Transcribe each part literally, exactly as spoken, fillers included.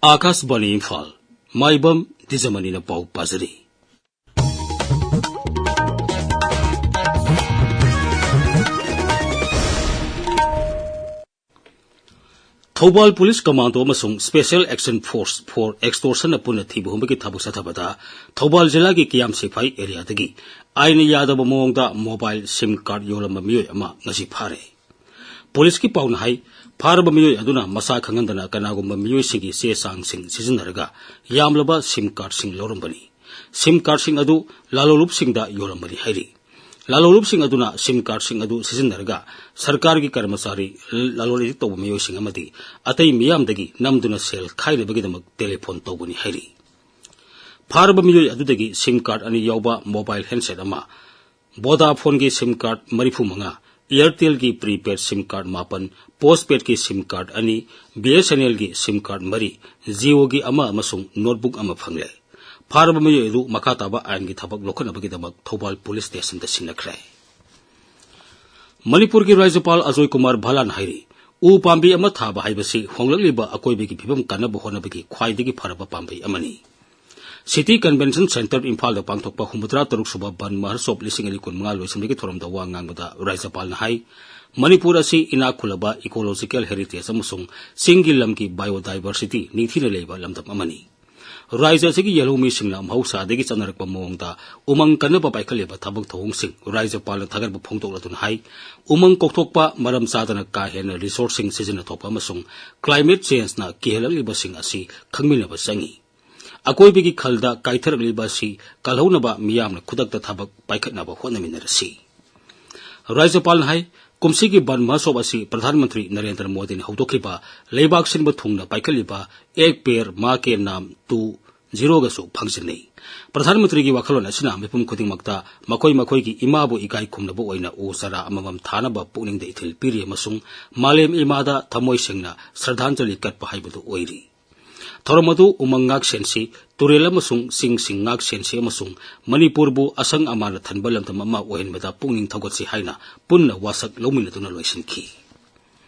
ꯑꯥꯀꯥꯁꯕꯥꯅꯤ ꯏꯝꯐꯥꯜ, ꯃꯥꯏꯕꯝ ꯗꯤꯖꯃꯅꯤꯅ ꯄꯥꯎ ꯄꯥꯖꯔꯤ꯫ Thoubal police commando ꯑꯃꯁꯨꯡ Special Action Force for Extortionꯅ ꯄꯨꯟꯅ ꯊꯤꯕ ꯍꯨꯝꯕꯒꯤ ꯊꯕꯛ ꯆꯠꯊꯕꯗ ꯊꯧꯕꯥꯜ ꯖꯤꯂꯥꯒꯤ ꯀꯤꯌꯥꯝ ꯁꯤꯐꯥꯏ ꯑꯦꯔꯤꯌꯥꯗꯒꯤ ꯑꯥꯏꯟꯅ ꯌꯥꯗꯕ ꯃꯑꯣꯡꯗ ꯃꯣꯕꯥꯏꯜ ꯁꯤꯝ ꯀꯥꯔꯗ ꯌꯣꯜꯂꯝꯕ ꯃꯤꯑꯣꯏ ꯑꯃ ꯉꯁꯤ ꯐꯥꯔꯦ꯫ ꯄꯨꯂꯤꯁꯀꯤ ꯄꯥꯎꯅ ꯍꯥꯏ, ꯐꯥꯔꯕ ꯃꯤꯑꯣꯏ ꯑꯗꯨꯅ ꯃꯁꯥ ꯈꯪꯍꯟꯗꯅ ꯀꯅꯥꯒꯨꯝꯕ ꯃꯤꯑꯣꯏꯁꯤꯡꯒꯤ ꯆꯦ ꯆꯥꯡꯁꯤꯡ ꯁꯤꯖꯤꯟꯅꯔꯒ ꯌꯥꯝꯂꯕ ꯁꯤꯝ ꯀꯥꯔꯗꯁꯤꯡ ꯂꯧꯔꯝꯕꯅꯤ꯫ ꯁꯤꯝ ꯀꯥꯔꯗꯁꯤꯡ ꯑꯗꯨ ꯂꯥꯂꯣꯜꯂꯨꯞꯁꯤꯡꯗ ꯌꯣꯜꯂꯝꯕꯅꯤ ꯍꯥꯏꯔꯤ꯫ ꯂꯥꯂꯣꯜꯂꯨꯞꯁꯤꯡ ꯑꯗꯨꯅ ꯁꯤꯝ ꯀꯥꯔꯗꯁꯤꯡ ꯑꯗꯨ ꯁꯤꯖꯤꯟꯅꯔꯒ ꯁꯔꯀꯥꯔꯒꯤ ꯀꯔꯃꯆꯥꯔꯤ, ꯂꯂꯣꯟ ꯏꯇꯤꯛ ꯇꯧꯕ ꯃꯤꯑꯣꯏꯁꯤꯡ ꯑꯃꯗꯤ ꯑꯇꯩ ꯃꯤꯌꯥꯝꯗꯒꯤ ꯅꯝꯗꯨꯅ ꯁꯦꯜ ꯈꯥꯏꯅꯕꯒꯤꯗꯃꯛ ꯇꯦꯂꯤꯐꯣꯟ ꯇꯧꯕꯅꯤ ꯍꯥꯏꯔꯤ꯫ ꯐꯥꯔꯕ ꯃꯤꯑꯣꯏ ꯑꯗꯨꯗꯒꯤ ꯁꯤꯝ ꯀꯥꯔꯗ ꯑꯅꯤ ꯌꯥꯎꯕ ꯃꯣꯕꯥꯏꯜ ꯍꯦꯟꯁꯦꯠ ꯑꯃ, ꯚꯣꯗꯥꯐꯣꯟꯒꯤ ꯁꯤꯝ ꯀꯥꯔꯗ ꯃꯔꯤꯐꯨ ꯃꯉꯥ, ꯑꯦꯌꯔꯇꯦꯜꯒꯤ ꯄ꯭ꯔꯤꯄꯦꯗ ꯁꯤꯝ ꯀꯥꯔꯗ ꯃꯥꯄꯟ, ꯄꯣꯁꯄꯦꯗꯀꯤ ꯁꯤꯝ ꯀꯥꯔꯗ ꯑꯅꯤ, ꯕꯤ ꯑꯦꯁ ꯑꯦꯟ ꯑꯦꯜꯒꯤ ꯁꯤꯝ ꯀꯥꯔꯗ ꯃꯔꯤ, ꯖꯤꯑꯣꯒꯤ ꯑꯃ ꯑꯃꯁꯨꯡ ꯅꯣꯠꯕꯨꯛ ꯑꯃ ꯐꯪꯂꯦ꯫ ꯐꯥꯔꯕ ꯃꯤꯑꯣꯏ ꯑꯗꯨ ꯃꯈꯥ ꯇꯥꯕ ꯑꯥꯏꯟꯒꯤ ꯊꯕꯛ ꯂꯧꯈꯠꯅꯕꯒꯤꯗꯃꯛ ꯊꯧꯕꯥꯜ ꯄꯨꯂꯤꯁ ꯁ꯭ꯇꯦꯁꯟꯗ ꯁꯤꯟꯅꯈ꯭ꯔꯦ꯫ ꯃꯅꯤꯄꯨꯔꯒꯤ ꯔꯥꯖ꯭ꯌꯄꯥꯜ ꯑꯖꯣꯏ ꯀꯨꯃꯥꯔ ꯚꯥꯂꯥꯅ ꯍꯥꯏꯔꯤ, ꯎ ꯄꯥꯝꯕꯤ ꯑꯃ ꯊꯥꯕ ꯍꯥꯏꯕꯁꯤ ꯍꯣꯡꯂꯛꯂꯤꯕ ꯑꯀꯣꯏꯕꯒꯤ ꯐꯤꯕꯝ ꯀꯟꯅꯕ ꯍꯣꯠꯅꯕꯒꯤ ꯈ꯭ꯋꯥꯏꯗꯒꯤ ꯐꯔꯕ ꯄꯥꯝꯕꯩ ꯑꯃꯅꯤ꯫ ꯁꯤꯇꯤ ꯀꯟꯚꯦꯟꯁꯟ ꯁꯦꯟꯇꯔ ꯏꯝꯐꯥꯜꯗ ꯄꯥꯡꯊꯣꯛꯄ ꯍꯨꯝꯐꯨꯇꯔꯥ ꯇꯔꯨꯛ ꯁꯨꯕ ꯕꯟ ꯃꯍꯣꯠꯁꯣꯕ ꯂꯤꯁꯤꯡ ꯑꯅꯤ ꯀꯨꯟꯃꯉꯥ ꯂꯣꯏꯁꯤꯟꯕꯒꯤ ꯊꯧꯔꯝꯗ ꯋꯥ ꯉꯥꯡꯕꯗ ꯔꯥꯖ꯭ꯌꯄꯥꯜꯅ ꯍꯥꯏ, ꯃꯅꯤꯄꯨꯔ ꯑꯁꯤ ꯏꯅꯥꯛ ꯈꯨꯜꯂꯕ ꯏꯀꯣꯂꯣꯖꯤꯀꯦꯜ ꯍꯦꯔꯤꯇꯦꯖ ꯑꯃꯁꯨꯡ ꯆꯤꯡꯒꯤ ꯂꯝꯒꯤ ꯕꯥꯏꯑꯣꯗꯥꯏꯚꯔꯁꯤꯇꯤ ꯅꯤꯡꯊꯤꯅ ꯂꯩꯕ ꯂꯝꯗꯝ ꯑꯃꯅꯤ꯫ ꯔꯥꯖ꯭ꯌ ꯑꯁꯤꯒꯤ ꯌꯦꯜꯍꯧꯃꯤꯁꯤꯡꯅ ꯃꯍꯧꯁꯥꯗꯒꯤ ꯆꯠꯅꯔꯛꯄ ꯃꯑꯣꯡꯗ ꯎꯃꯪ ꯀꯟꯅꯕ ꯄꯥꯏꯈꯠꯂꯤꯕ ꯊꯕꯛ ꯊꯧꯑꯣꯡꯁꯤꯡ ꯔꯥꯖ꯭ꯌꯄꯥꯜꯅ ꯊꯥꯒꯠꯄ ꯐꯣꯡꯗꯣꯛꯂꯗꯨꯅ ꯍꯥꯏ, ꯎꯃꯪ ꯀꯣꯛꯊꯣꯛꯄ, ꯃꯔꯝ ꯆꯥꯗꯅ ꯀꯥ ꯍꯦꯟꯅ ꯔꯤꯁꯣꯔꯁꯁꯤꯡ ꯁꯤꯖꯤꯟꯅꯊꯣꯛꯄ ꯑꯃꯁꯨꯡ ꯀ꯭ꯂꯥꯏꯃꯦꯠ ꯆꯦꯟꯖꯅ ꯀꯤꯍꯜꯂꯛꯂꯤꯕꯁꯤꯡ ꯑꯁꯤ ꯈꯪꯃꯤꯟꯅꯕ ꯆꯪꯏ꯫ ꯑꯀꯣꯏꯕꯒꯤ ꯈꯜꯗ ꯀꯥꯏꯊꯔꯛꯂꯤꯕ ꯑꯁꯤ ꯀꯜꯍꯧꯅꯕ ꯃꯤꯌꯥꯝꯅ ꯈꯨꯗꯛꯇ ꯊꯕꯛ ꯄꯥꯏꯈꯠꯅꯕ ꯍꯣꯠꯅꯃꯤꯟꯅꯔꯁꯤ꯫ ꯔꯥꯖ꯭ꯌꯄꯥꯜꯅ ꯍꯥꯏ, ꯀꯨꯝꯁꯤꯒꯤ ꯕꯟ ꯃꯍꯣꯠꯁꯣꯕ ꯑꯁꯤ ꯄ꯭ꯔꯙꯥꯟ ꯃꯟꯇ꯭ꯔꯤ ꯅꯔꯦꯟꯗ꯭ꯔ ꯃꯣꯗꯤꯅ ꯍꯧꯗꯣꯛꯈꯤꯕ ꯂꯩꯕꯥꯛ ꯁꯤꯟꯕ ꯊꯨꯡꯅ ꯄꯥꯏꯈꯠꯂꯤꯕ ꯑꯦꯛ ꯄꯦꯔ ꯃꯥ ꯀꯦ ꯅꯥꯝ ꯇꯨ ꯖꯤꯔꯣꯒꯁꯨ ꯐꯪꯖꯤꯟꯅꯩ꯫ ꯄ꯭ꯔꯙꯥꯟ ꯃꯟꯇ꯭ꯔꯤꯒꯤ ꯋꯥꯈꯜꯂꯣꯟ ꯑꯁꯤꯅ ꯃꯤꯄꯨꯝ ꯈꯨꯗꯤꯡꯃꯛꯇ ꯃꯈꯣꯏ ꯃꯈꯣꯏꯒꯤ ꯏꯃꯥꯕꯨ ꯏꯀꯥꯏ ꯈꯨꯝꯅꯕ ꯑꯣꯏꯅ ꯎ ꯆꯥꯔꯥ ꯑꯃꯃꯝ ꯊꯥꯅꯕ ꯄꯨꯛꯅꯤꯡꯗ ꯏꯊꯤꯜ ꯄꯤꯔꯤ ꯑꯃꯁꯨꯡ ꯃꯥꯂꯦꯝ ꯏꯃꯥꯗ ꯊꯃꯣꯏ ꯁꯦꯡꯅ ꯁ꯭ꯔꯗꯥꯟꯖꯂꯤ ꯀꯠꯄ ꯍꯥꯏꯕꯗꯨ ꯑꯣꯏꯔꯤ꯫ ꯊꯧꯔꯝ ꯑꯗꯨ ꯎꯃꯪ ꯉꯥꯛ ꯁꯦꯟꯁꯤ, ꯇꯨꯔꯦꯜ ꯑꯃꯁꯨꯡ ꯆꯤꯡꯁꯤꯡ ꯉꯥꯛ ꯁꯦꯟꯁꯤ ꯑꯃꯁꯨꯡ ꯃꯅꯤꯄꯨꯔꯕꯨ ꯑꯁꯪ ꯑꯃꯥꯟꯅ ꯊꯟꯕ ꯂꯝꯗꯝ ꯑꯃ ꯑꯣꯏꯍꯟꯕꯗ ꯄꯨꯛꯅꯤꯡ ꯊꯧꯒꯠꯁꯤ ꯍꯥꯏꯅ ꯄꯨꯟꯅ ꯋꯥꯁꯛ ꯂꯧꯃꯤꯟꯅꯗꯨꯅ ꯂꯣꯏꯁꯤꯟꯈꯤ꯫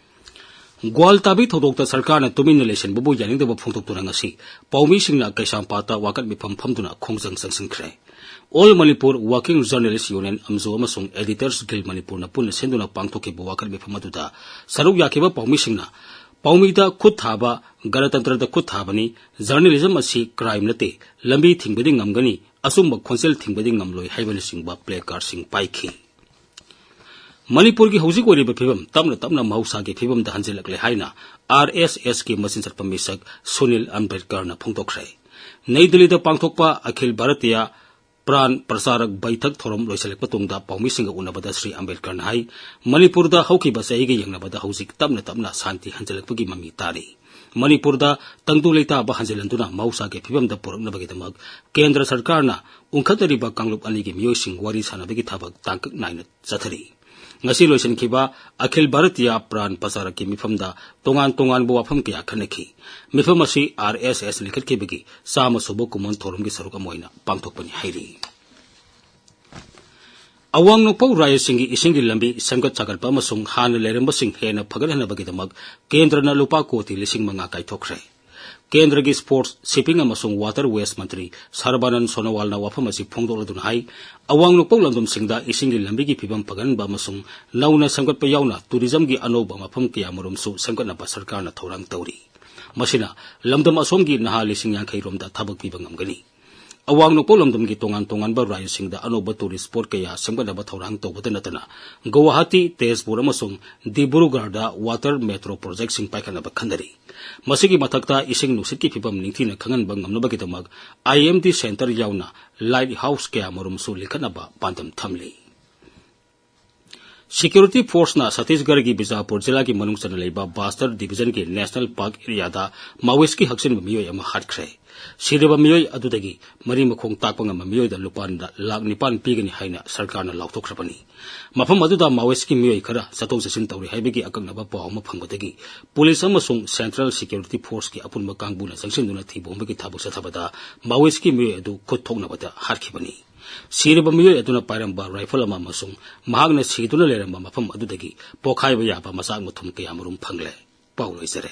ꯒ꯭ꯋꯥꯜ ꯇꯥꯕꯤ ꯊꯧꯗꯣꯛꯇ ꯁꯔꯀꯥꯔꯅ ꯇꯨꯃꯤꯟꯅ ꯂꯩꯁꯤꯟꯕꯕꯨ ꯌꯥꯅꯤꯡꯗꯕ ꯐꯣꯡꯗꯣꯛꯇꯨꯅ ꯉꯁꯤ ꯄꯥꯎꯃꯤꯁꯤꯡꯅ ꯀꯩꯁꯥꯝꯄꯥꯠꯇ ꯋꯥꯀꯠ ꯃꯤꯐꯝ ꯐꯝꯗꯨꯅ ꯈꯣꯡꯖꯪ ꯆꯪꯁꯤꯟꯈ꯭ꯔꯦ꯫ All Manipur Working Journalist Union, ꯑꯝꯖꯣ, ꯑꯃꯁꯨꯡ Editors Guild ꯃꯅꯤꯄꯨꯔꯅ ꯄꯨꯟꯅ ꯁꯤꯟꯗꯨꯅ ꯄꯥꯡꯊꯣꯛꯈꯤꯕ ꯋꯥꯀꯠ ꯃꯤꯐꯝ ꯑꯗꯨꯗ ꯁꯔꯨꯛ ꯌꯥꯈꯤꯕ ꯄꯥꯎꯃꯤꯁꯤꯡꯅ ꯄꯥꯎꯃꯤꯗ ꯈꯨꯠ ꯊꯥꯕ, ꯒꯅꯇꯟꯇ꯭ꯔꯗ ꯈꯨꯠ ꯊꯥꯕꯅꯤ, ꯖꯔꯅꯦꯂꯤꯖꯝ ꯑꯁꯤ ꯀ꯭ꯔꯥꯏꯝ ꯅꯠꯇꯦ, ꯂꯝꯕꯤ ꯊꯤꯡꯕꯗꯤ ꯉꯝꯒꯅꯤ, ꯑꯆꯨꯝꯕ ꯈꯣꯟꯖꯦꯜ ꯊꯤꯡꯕꯗꯤ ꯉꯝꯂꯣꯏ ꯍꯥꯏꯕꯅꯆꯤꯡꯕ ꯄ꯭ꯂꯦ ꯀꯥꯔꯗꯁꯤꯡ ꯄꯥꯏꯈꯤ꯫ ꯃꯅꯤꯄꯨꯔꯒꯤ ꯍꯧꯖꯤꯛ ꯑꯣꯏꯔꯤꯕ ꯐꯤꯕꯝ ꯇꯞꯅ ꯇꯞꯅ ꯃꯍꯧꯁꯥꯒꯤ ꯐꯤꯕꯝꯗ ꯍꯟꯖꯤꯜꯂꯛꯂꯦ ꯍꯥꯏꯅ ꯑꯥꯔ ꯑꯦꯁ ꯑꯦꯁꯀꯤ ꯃꯆꯤꯟ ꯆꯠꯄ ꯃꯤꯁꯛ ꯁꯨꯅꯤꯜ ꯑꯝꯕꯦꯗꯀꯔꯅ ꯐꯣꯡꯗꯣꯛꯈ꯭ꯔꯦ꯫ ꯅꯩ ꯗꯤꯜꯂꯤꯗ ꯄꯥꯡꯊꯣꯛꯄ ꯑꯈꯤꯜ ꯚꯥꯔꯇꯤꯌꯥ ꯄ꯭ꯔꯥꯟ ꯄ꯭ꯔꯆꯥꯔꯛ ꯕꯩꯊꯛ ꯊꯧꯔꯝ ꯂꯣꯏꯁꯤꯜꯂꯛꯄ ꯇꯨꯡꯗ ꯄꯥꯎꯃꯤꯁꯤꯡꯒ ꯎꯅꯕꯗ ꯁ꯭ꯔꯤ ꯑꯝꯕꯦꯗꯀꯔꯅ ꯍꯥꯏ, ꯃꯅꯤꯄꯨꯔꯗ ꯍꯧꯈꯤꯕ ꯆꯍꯤꯒ ꯌꯦꯡꯅꯕꯗ ꯍꯧꯖꯤꯛ ꯇꯞꯅ ꯇꯞꯅ ꯁꯥꯟꯇꯤ ꯍꯟꯖꯤꯜꯂꯛꯄꯒꯤ ꯃꯃꯤ ꯇꯥꯔꯤ꯫ ꯃꯅꯤꯄꯨꯔꯗ ꯇꯪꯗꯨ ꯂꯩꯇꯥꯕ ꯍꯟꯖꯤꯜꯍꯟꯗꯨꯅ ꯃꯍꯧꯁꯥꯒꯤ ꯐꯤꯕꯝꯗ ꯄꯨꯔꯛꯅꯕꯒꯤꯗꯃꯛ ꯀꯦꯟꯗ꯭ꯔ ꯁꯔꯀꯥꯔꯅ ꯎꯪꯈꯠꯅꯔꯤꯕ ꯀꯥꯡꯂꯨꯞ ꯑꯅꯤꯒꯤ ꯃꯤꯑꯣꯏꯁꯤꯡ ꯋꯥꯔꯤ ꯁꯥꯟꯅꯕꯒꯤ ꯊꯕꯛ ꯇꯥꯡꯀꯛ ꯅꯥꯏꯅ ꯆꯠꯊꯔꯤ꯫ ꯉꯁꯤ ꯂꯣꯏꯁꯤꯟꯈꯤꯕ ꯑꯈꯤꯜ ꯚꯥꯔꯇꯤꯌꯥ ꯄ꯭ꯔꯥꯟ ꯄ꯭ꯔꯆꯥꯔꯛꯀꯤ ꯃꯤꯐꯝꯗ ꯇꯣꯉꯥꯟ ꯇꯣꯉꯥꯟꯕ ꯋꯥꯐꯝ ꯀꯌꯥ ꯈꯟꯅꯈꯤ꯫ ꯃꯤꯐꯝ ꯑꯁꯤ ꯑꯥꯔ ꯑꯦꯁ ꯑꯦꯁ ꯂꯤꯡꯈꯠꯈꯤꯕꯒꯤ ꯆꯥꯝꯃ ꯁꯨꯕ ꯀꯨꯝꯑꯣꯟ ꯊꯧꯔꯝꯒꯤ ꯁꯔꯨꯛ ꯑꯃ ꯑꯣꯏꯅ ꯄꯥꯡꯊꯣꯛꯄꯅꯤ ꯍꯥꯏꯔꯤ꯫ ꯑꯋꯥꯡ ꯅꯣꯡꯄꯣꯛ ꯔꯥꯖ꯭ꯌꯁꯤꯡꯒꯤ ꯏꯁꯤꯡꯒꯤ ꯂꯝꯕꯤ ꯁꯦꯝꯒꯠ ꯁꯥꯒꯠꯄ ꯑꯃꯁꯨꯡ ꯍꯥꯟꯅ ꯂꯩꯔꯝꯕꯁꯤꯡ ꯍꯦꯟꯅ ꯐꯒꯠꯍꯟꯅꯕꯒꯤꯗꯃꯛ ꯀꯦꯟꯗ꯭ꯔꯅ ꯂꯨꯄꯥ ꯀꯣꯇꯤ ꯂꯤꯁꯤꯡ ꯃꯉꯥ ꯀꯥꯏꯊꯣꯛꯈ꯭ꯔꯦ꯫ ꯀꯦꯟꯗ꯭ꯔꯒꯤ ꯁ꯭ꯄꯣꯔꯠꯁ, ꯁꯤꯞꯄꯤꯡ ꯑꯃꯁꯨꯡ ꯋꯥꯇꯔ ꯋꯦꯁ ꯃꯟꯇ꯭ꯔꯤ ꯁꯔꯕꯥꯅꯟ ꯁꯣꯅꯣꯋꯥꯜꯅ ꯋꯥꯐꯝ ꯑꯁꯤ ꯐꯣꯡꯗꯣꯛꯂꯗꯨꯅ ꯍꯥꯏ, ꯑꯋꯥꯡ ꯅꯣꯡꯄꯣꯛ ꯂꯝꯗꯝꯁꯤꯡꯗ ꯏꯁꯤꯡꯒꯤ ꯂꯝꯕꯤꯒꯤ ꯐꯤꯕꯝ ꯐꯒꯠꯍꯟꯕ ꯑꯃꯁꯨꯡ ꯅꯧꯅ ꯁꯦꯝꯒꯠꯄ ꯌꯥꯎꯅ ꯇꯨꯔꯤꯖꯝꯒꯤ ꯑꯅꯧꯕ ꯃꯐꯝ ꯀꯌꯥꯃꯔꯨꯝꯁꯨ ꯁꯦꯝꯒꯠꯅꯕ ꯁꯔꯀꯥꯔꯅ ꯊꯧꯔꯥꯡ ꯇꯧꯔꯤ꯫ ꯃꯁꯤꯅ ꯂꯝꯗꯝ ꯑꯁꯣꯝꯒꯤ ꯅꯍꯥ ꯂꯤꯁꯤꯡ ꯌꯥꯡꯈꯩ ꯔꯣꯝꯗ ꯊꯕꯛ ꯄꯤꯕ ꯉꯝꯒꯅꯤ꯫ ꯑꯋꯥꯡ ꯅꯣꯡꯄꯣꯛ ꯂꯝꯗꯝꯒꯤ ꯇꯣꯉꯥꯟ ꯇꯣꯉꯥꯟꯕ ꯔꯥꯖ꯭ꯌꯁꯤꯡꯗ ꯑꯅꯧꯕ ꯇꯨꯔꯤꯁ ꯁ꯭ꯄꯣꯠ ꯀꯌꯥ ꯁꯦꯝꯒꯠꯅꯕ ꯊꯧꯔꯥꯡ ꯇꯧꯕꯇ ꯅꯠꯇꯅ ꯒꯨꯋꯥꯍꯥꯇꯤ, ꯇꯦꯖꯄꯨꯔ ꯑꯃꯁꯨꯡ ꯗꯤꯕ꯭ꯔꯨꯒꯔꯗ ꯋꯥꯇꯔ ꯃꯦꯇ꯭ꯔꯣ ꯄ꯭ꯔꯣꯖꯦꯛꯁꯤꯡ ꯄꯥꯏꯈꯠꯅꯕ ꯈꯟꯅꯔꯤ꯫ ꯃꯁꯤꯒꯤ ꯃꯊꯛꯇ ꯏꯁꯤꯡ ꯅꯨꯡꯁꯤꯠꯀꯤ ꯐꯤꯕꯝ ꯅꯤꯡꯊꯤꯅ ꯈꯪꯍꯟꯕ ꯉꯝꯅꯕꯒꯤꯗꯃꯛ ꯑꯥꯏ ꯑꯦꯝ ꯗꯤ ꯁꯦꯟꯇꯔ ꯌꯥꯎꯅ ꯂꯥꯏꯠ ꯍꯥꯎꯁ ꯀꯌꯥꯃꯔꯨꯝꯁꯨ ꯂꯤꯡꯈꯠꯅꯕ ꯄꯥꯟꯗꯝ ꯊꯝꯂꯤ꯫ ꯁꯤꯀ꯭ꯌꯨꯔꯤꯇꯤ ꯐꯣꯔꯁꯅ ꯁꯇꯤꯁꯒꯔꯒꯤ ꯕꯤꯖꯥꯄꯨꯔ ꯖꯤꯂꯥꯒꯤ ꯃꯅꯨꯡ ꯆꯟꯅ ꯂꯩꯕ ꯕꯥꯁꯇꯔ ꯗꯤꯚꯤꯖꯟꯒꯤ ꯅꯦꯁꯅꯦꯜ ꯄꯥꯔꯛ ꯑꯦꯔꯤꯌꯥꯗ ꯃꯥꯋꯤꯁꯀꯤ ꯍꯛꯆꯤꯟꯕ ꯃꯤꯑꯣꯏ ꯑꯃ ꯍꯥꯠꯈ꯭ꯔꯦ꯫ ꯁꯤꯔꯕ ꯃꯤꯑꯣꯏ ꯑꯗꯨꯗꯒꯤ ꯃꯔꯤ ꯃꯈꯣꯡ ꯇꯥꯛꯄ ꯉꯝꯕ ꯃꯤꯑꯣꯏꯗ ꯂꯨꯄꯥ ꯂꯥꯈ ꯅꯤꯄꯥꯟ ꯄꯤꯒꯅꯤ ꯍꯥꯏꯅ ꯁꯔꯀꯥꯔꯅ ꯂꯥꯎꯊꯣꯛꯈ꯭ꯔꯕꯅꯤ꯫ ꯃꯐꯝ ꯑꯗꯨꯗ ꯃꯥꯋꯤꯁꯀꯤ ꯃꯤꯑꯣꯏ ꯈꯔ ꯆꯠꯊꯣꯛ ꯆꯠꯁꯤꯟ ꯇꯧꯔꯤ ꯍꯥꯏꯕꯒꯤ ꯑꯀꯛꯅꯕ ꯄꯥꯎ ꯑꯃ ꯐꯪꯕꯗꯒꯤ ꯄꯨꯂꯤꯁ ꯑꯃꯁꯨꯡ ꯁꯦꯟꯇ꯭ꯔꯦꯜ ꯁꯤꯀ꯭ꯌꯨꯔꯤꯇꯤ ꯐꯣꯔꯁꯀꯤ ꯑꯄꯨꯟꯕ ꯀꯥꯡꯕꯨꯅ ꯆꯪꯁꯤꯟꯗꯨꯅ ꯊꯤꯕ ꯍꯨꯝꯕꯒꯤ ꯊꯕꯛ ꯆꯠꯊꯕꯗ ꯃꯥꯋꯤꯁꯀꯤ ꯃꯤꯑꯣꯏ ꯑꯗꯨ ꯈꯨꯠ ꯊꯣꯛꯅꯕꯗ ꯍꯥꯠꯈꯤꯕꯅꯤ꯫ ꯁꯤꯔꯕ ꯃꯤꯑꯣꯏ ꯑꯗꯨꯅ ꯄꯥꯏꯔꯝꯕ ꯔꯥꯏꯐꯜ ꯑꯃ ꯑꯃꯁꯨꯡ ꯃꯍꯥꯛꯅ ꯁꯤꯗꯨꯅ ꯂꯩꯔꯝꯕ ꯃꯐꯝ ꯑꯗꯨꯗꯒꯤ ꯄꯣꯈꯥꯏꯕ ꯌꯥꯕ ꯃꯆꯥꯛ ꯃꯊꯨꯝ ꯀꯌꯥꯃꯔꯨꯝ ꯐꯪꯂꯦ꯫ ꯄꯥꯎ ꯂꯣꯏꯖꯔꯦ꯫